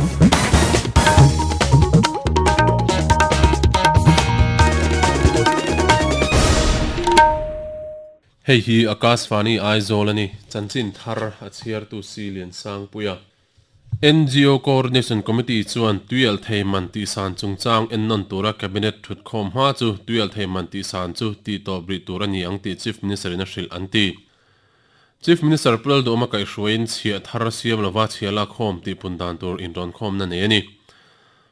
Hei hi Akashvani Aizawl a ni, chanchin thar a chhiartu Si Liansangpuia. NGO Coordination Committee chuan tuialhthei man tihsan chungchang ennawn tura Cabinet thutkhawm hma chu tuialhthei man tihsan chu tihtawp rih tur a ni ang tih Chief Minister-in a hrilh an ti. Chief Minister Pu Lalduhawma kaihhruaiin chhiah thar siam lova chhiah lakkhawm tihpun dan tur inrawnkhawmna nei a ni.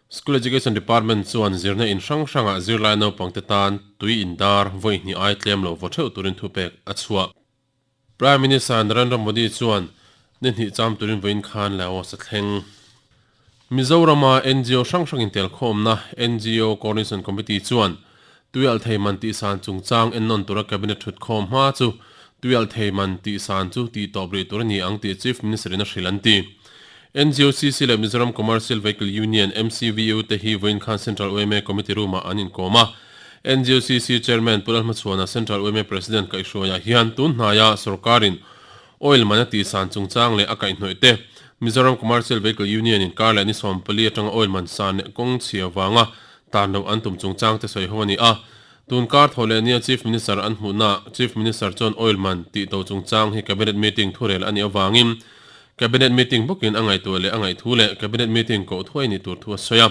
School Education Department chuan zirna in hrang hrangah zirlai naupangte tan tui indar vawi hnih ai tlem lo vaw theuh turin thupek a chhuah. Prime Minister Narendra Modi chuan ni hnih cham turin vawiin khan Laos a thleng. Mizorama NGO hrang hrang intelkhawmna NGO Coordination Committee chuan tuialhthei man tihsan chungchang ennawn tura Cabinet thutkhawm hma chu tuialhthei man tihsan chu tihtawp rih tur a ni ang tih Chief Minister-in a hrilh an ti. NGOCC leh Mizoram Commercial Vehicle Union, MCVU, te hi vawiin khan Central yma Committee Room-ah an inkawm a. NGOCC Chairman Pu Lalhmachhuana Central yma President kaihhruaiah hian tun hnaia sorkarin oil man a tihsan chungchang leh a kaihhnawih te, Mizoram Commercial Vehicle Union in kar leh ni 14 atanga oil man san leh kawng chhia vanga tan loh an tum chungchang te sawi ho a ni a. Tun kar thaw leh nia Chief Minister an hmuhnaah Chief Minister chuan oil man tih to chungchang hi Cabinet meeting thurel a nih avangin Cabinet meeting bawkin a ngaihtuah leh a ngaihthu leh Cabinet meeting koh thuai nih tur thu a sawi a.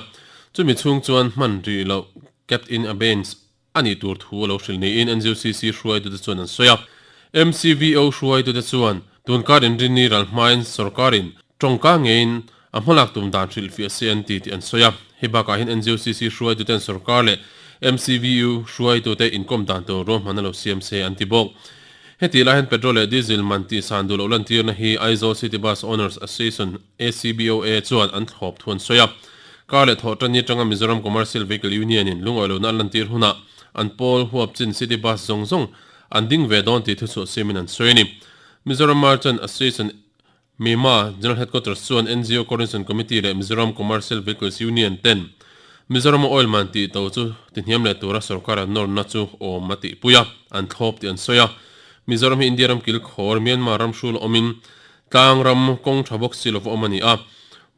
Chumi chhung chuan hman rih loh kept in abeyance a nih tur thu a lo hrilh niin NGOCC hruaitute chuan an sawi a. MCVO hruaitute chuan tunkar inrinni ral hmain sorkarin tawngka ngeiin a hmalak tum dan hrilhfiah se an ti tih an sawi a. Hei bakah hian NGOCC hruaituten sorkar leh MCVU hruaitute inkawm dan tur ruahman a lo siam se an ti bawk. Heti lai hian petrol leh diesel man tihsan duh loh lantirna hi Aizawl City Bus Owners Association, ACBOA, chuan an thlawp thu an sawi a. Kar leh thawh tan ni atanga Mizoram Commercial Vehicle Union-in lungawi lohna an lantir hunah an pawl huap chin city bus zawng zawng an ding ve dawn tih thuchhuah siamin an sawi a ni. Mizoram Merchant Association, MEMA, General Headquarters chuan NGO Coordination Committee leh Mizoram Commercial Vehicles Union ten Mizorama oil man tih to chu tihniam leh tura sorkara nawrna chu awm a tihpui a, an thlawp tih an sawi a. Mizoram hi India ram kilkhawr, Myanmar ram hrul awmin tlang ram kawng tha bawk si lova awm a ni a.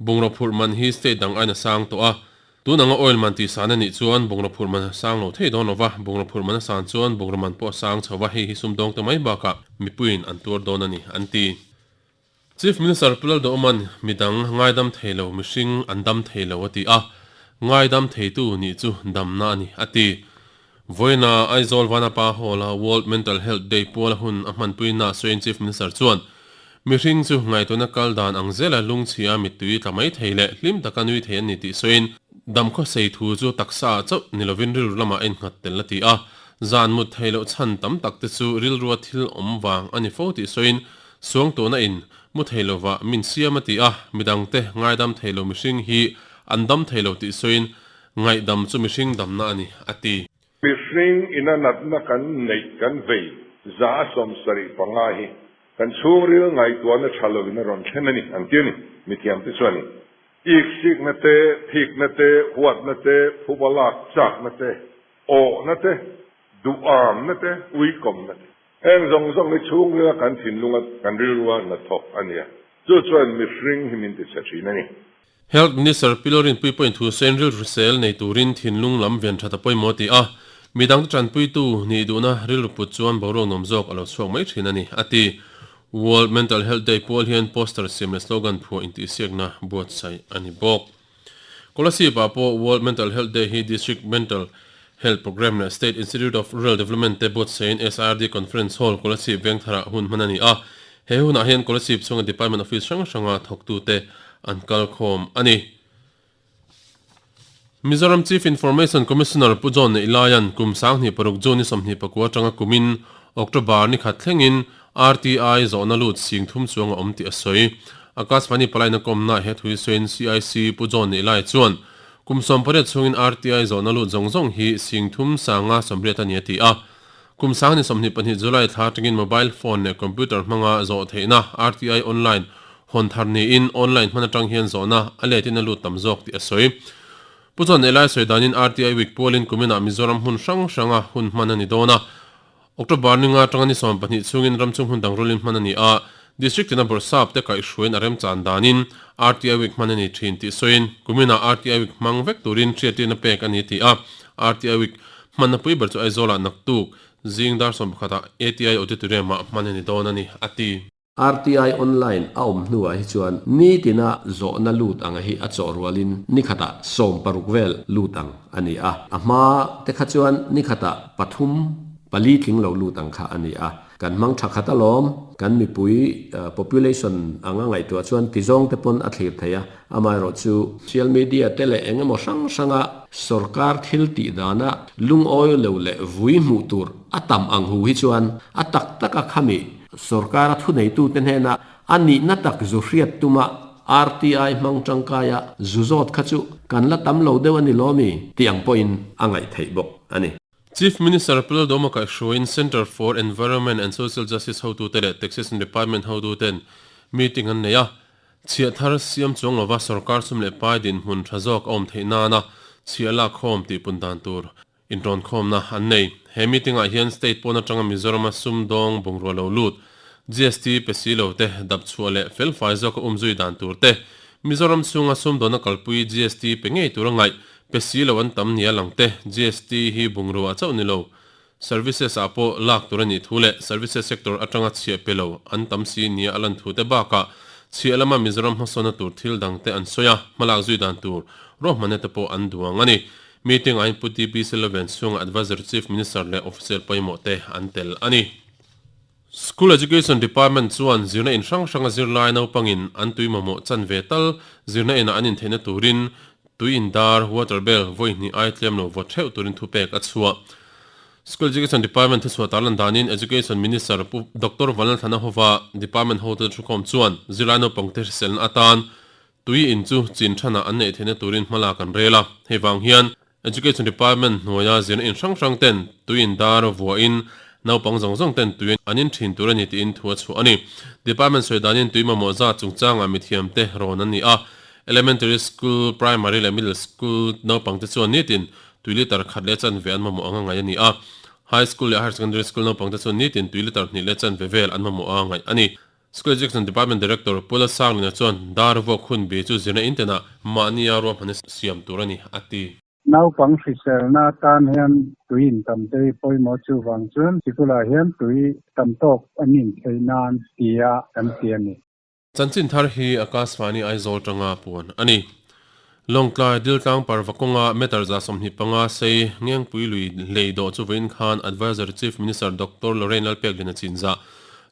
Bungraw phurh man hi state dang aiin a sang tawh a. Tun anga oil man tih san a nih chuan bungraw phurh man a sang lo thei dawn lova, bungraw phurh man a san chuan bungraw man pawh a sang chho va, hei hi sumdawng te mai bakah mipuiin an tuar dawn a ni, an ti. Chief Minister Pu Lalduhawma'n midang ngaidam thei lo mihring an dam thei lo a ti a, ngaidam theitu nih chu damna a ni, a ti. Vawiina Aizawl Vanapa Hall-a World Mental Health Day puala hun a hmanpuina sawiin Chief Minister chuan, Mihring chu ngaihtuahna kal dan ang zela lungchhia mittui tla mai thei leh hlim taka nui thei an ni tih sawiin, damkhawsei thu chu taksa ah chauh ni lovin rilru lamah a innghat tel a ti a, zan mut theih loh chhan tam tak te chu rilrua thil awm vang a ni fo tih sawiin, Suangtuahna in mu thei lova min siam a ti a, midangte ngaidam thei lo mihring hi an dam thei lo tih sawiin ngaihdam chu mihring damna a ni, a ti. Mihring ina natna kan neih kan vei 75 hi kan chhungril ngaihtuahna tha lovin a rawn thlen a ni, an ti a ni, mithiamte chuan in iksikna te, thikna te, huatna te, phuba lak chakna te, awhna te, duhamna te, uikawmna te. Heng zawng zawng hi chhungrila kan thinlunga kan rilrua hnathawk a nia, chu chuan mihring hi min tichhe thin a ni. Health Minister Pi Lalrinpuii pawhin thu sawiin rilru sel nei turin thinlung lam ven that a pawimawh ti a, midangte tanpuitu nih duhna rilru put chuan boruak nuam zawk a lo chhuak mai thin a ni, a ti. World Mental Health Day pual hian poster siam leh slogan phuah intihsiakna buatsaih a ni bawk. Kolasib ah pawh World Mental Health Day hi District Mental Health Programme leh State Institute of Rural Development te buatsaihin SIRD Conference Hall, Kolasib Vengtharah hun hman a ni a. He hunah hian Kolasib chhunga Department Office hrang hranga thawktute an kalkhawm a ni. Mizoram Chief Information Commissioner Pu John Neilaia'n kum 26 June ni 29 atanga kumin October ni khat thlengin RTI zawhna lut sing thum chuang a awm tih a sawi. Akashvani palaina kawmna he thui sawiin CIC Pu John Neilai chuan kum 18 chhungin RTI zawhna lut zawng zawng hi sing thum sanga 80 a ni a ti a. Kum sang ni 22 July thla atangin mobile phone leh computer hmanga zawh theihna RTI online hawn thar niin online hman atang hian zawhna a letin a lut tam zawk tih a sawi. Pu John Neilai sawi danin RTI Week pualin kuminah Mizoram hmun hrang hranga hun hman a ni dawn a. October ninga atanga ni 12 chhungin ramchhung hmun dang rulin hman a ni a. District tina Bawrhsap te kaihhruaiin a remchan danin RTI Week hman a ni thin tih sawiin kuminah RTI Week hmang vek turin hriattirna pek a ni ti a. RTI Week hmanna pui ber chu Aizawlah naktuk zing dar 11 ah ATI Auditorium ah hman a ni dawn a ni, a ti. RTI Online a awm hnuah hi chuan nitina zawhna lut ang hi a chawh rualin nikhatah 16 vel lut ang a ni a. A hma te kha chuan nikhatah pathum, pali tling lo lut ang kha a ni a. Kan hmang tha khat alawm, kan mipui population anga ngaihtuah chuan tizawng te pawn a thlir thei a, amaherawhchu social media te leh eng emaw hrang hranga sorkar thil tih dana lungawi lo leh vui hmuh tur a tam ang hu hi chuan a tak taka khami sorkara thuneitute hnena a nihna tak zu hriat tuma RTI hmang tangkaia zu zawt kha chu kan la tam lo deuh a ni lawmi tih ang pawhin a ngaih theih bawk a ni. Chief Minister Pu Lalduhoma kaihhruaiin Centre for Environment and Social Justice hotute leh Taxation Department hotuten meeting an nei a. Chhiah thar siam chuang lova sorkar sum leh pai dinhmun tha zawk a awm theih nana chhiah lak khawm tih pun dan tur inrawnkhawmna an nei. He meeting ah hian state pawn atanga Mizorama sumdawng bungrua lo lut, GST pe si lo te dap chhuah leh felfai zawka umzui dan tur te, Mizoram chhunga sumdawnna kalpui GST pe ngei tura ngaih Pe si lo an tam nia lang te, GST hi bungrua chauh ni lo, services ah pawh lak tur a nih thu leh services sector atanga chhiah pe lo an tam si nia a lan thu te bakah chhiah lama Mizoram hmasawnna tur thil dang te an sawi a, hmalak zui dan tur ruahmanna te pawh an duang a ni. Meeting ah hian Pu TP Silaven chhunga Adviser Chief Minister leh Official pawimawh te an tel a ni. School Education Department chuan zirna in hrang hranga zirlai naupangin an tui mamawh chan ve tal zirna inah an intheihna turin tui indar, water bell, vawi hnih ai tlem lo vawt theuh turin thupek a chhuah. School Education Department thuchhuah tarlan danin Education Minister Pu Doctor Vanlalthlana Hova Department hotute thukhawm chuan zirlai naupangte hriselna atan Tui in chu chin thanah an neih theihna turin hmalak an rel a, hei vang hian Education Department hnuaia zirna in hrang hrang ten tui in dar vuahin naupang zawng zawng ten tui an in thin tur a ni tiin thu a chhuah a ni. Department sawi danin tui mamawh zat chungchangah mithiamte rawn an ni a, Elementary School, Primary leh Middle School naupangte chuan nitin tui litre khat leh chanve an mamawh anga ngaih a ni a, High School leh Higher Secondary School naupangte chuan nitin tui litre hnih leh chanve vel an mamawh a ngaih a ni. School Education Department Director Pu Lalsanglina chuan dar vuak hun bi chu zirna intenah mahnia ruahmanna siam tur a ni, a ti. Naupang hriselna atan hian tui intam te hi pawimawh chuvang chuan sikulah hian tui tam tawk an intheih nan tia kan ti a ni. Chanchin thar hi Akashvani Aizawl tanga puan a ni. Lawngtlai Diltlang parva kawnga meter 25 sei Ngengpui lui lei dawh chu vawiin khan Adviser Chief Minister Doctor Lorrain Lalpekliana chinzah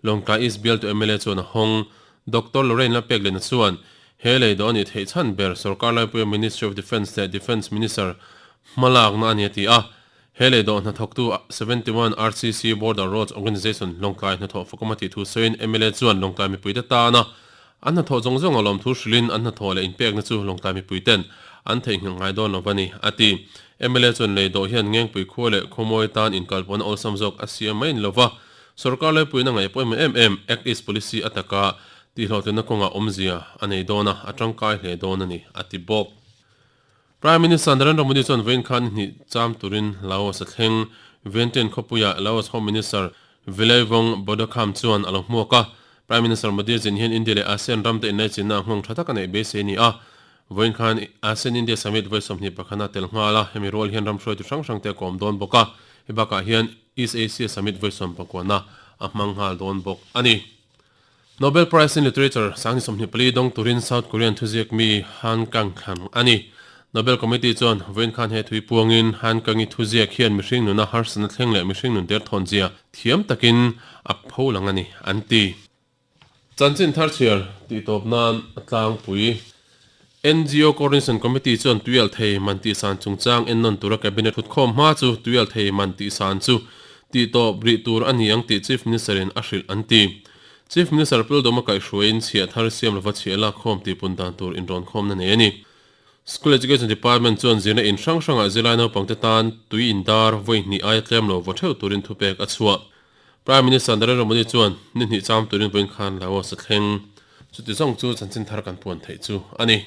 Lawngtlai East bialtu mla chuan a hawng. Doctor Lorrain Lalpekliana chuan he lei dawh a nih theih chhan ber sorkar laipuia Ministry of Defence leh Defence Minister hmalakna a ni a ti a. He lei dawh hnathawktu 71 RCC Border Roads Organisation Lawngtlai hnathawh fakawm a tih thu sawiin mla chuan Lawngtlai mipuite tana an hnathawh zawng zawng a lawmthu hrilhin an hnathawh leh inpekna chu Lawngtlai mipuiten an theihnghilh ngai dawn lo va ni, a ti. Mla chuan lei dawh hian Ngengpui khua leh Khawmawi tan inkalpawhna awlsam zawk a siam mai ni lova, sorkar laipuiin a ngaih pawimawh em em Act East Policy a taka tihhlawhtlinna kawngah awmzia a nei dawn a, a tangkai hle dawn a ni, a ti bawk. Prime Minister Narendra Modi chuan vawiin khan hnih cham turin Laos a thleng. Vientiane khawpuiah Laos Home Minister Vilayvong Bodokham chuan a lo hmuak a. Prime Minister Modi zin hian India leh ASEAN ramte inlaichinna a nghawng tha tak a neih beisei a ni a. Vawiin khan ASEAN-India Summit vawi 21 a tel nghal a, hemi rual hian ram hruaitu hrang hrangte a kawm dawn bawk a. Hei bakah hian East Asia Summit vawi 19 a hmang nghal dawn bawk a ni. Nobel Prize in Literature 2024 dawng turin South Korean thuziak mi Han Kang thlan a ni. Nobel Committee chuan vawiin khan he thui puangin Han Kang-i thuziak hian mihring nuna harsatna thleng leh mihring nun derthawnzia thiam takin a pholang a ni, an ti. Chanchin thar chhiar tih tawp nan a tlangpui. NGO Coordination Committee chuan tuialthei man tihsan chungchang ennawn tura Cabinet thutkhawm hma chu tuialthei man tihsan chu tihtawp rih tur a ni ang tih Chief Minister-in a hrilh an ti. Chief Minister Pildawma kaihhruaiin chhiah thar siam lova chhiah lakkhawm tihpun dan tur inrawnkhawmna nei a ni. School Education Department chuan zirna in hrang hrangah zirlai naupangte tan tui indar vawi hnih aia tlem lo vaw theuh turin thupek a chhuah. Prime Minister Narendra Modi chuan ni hnih cham turin vawiin khan Laos a thleng. Chuti zawng chu chanchin thar kan puan theih chu a ni.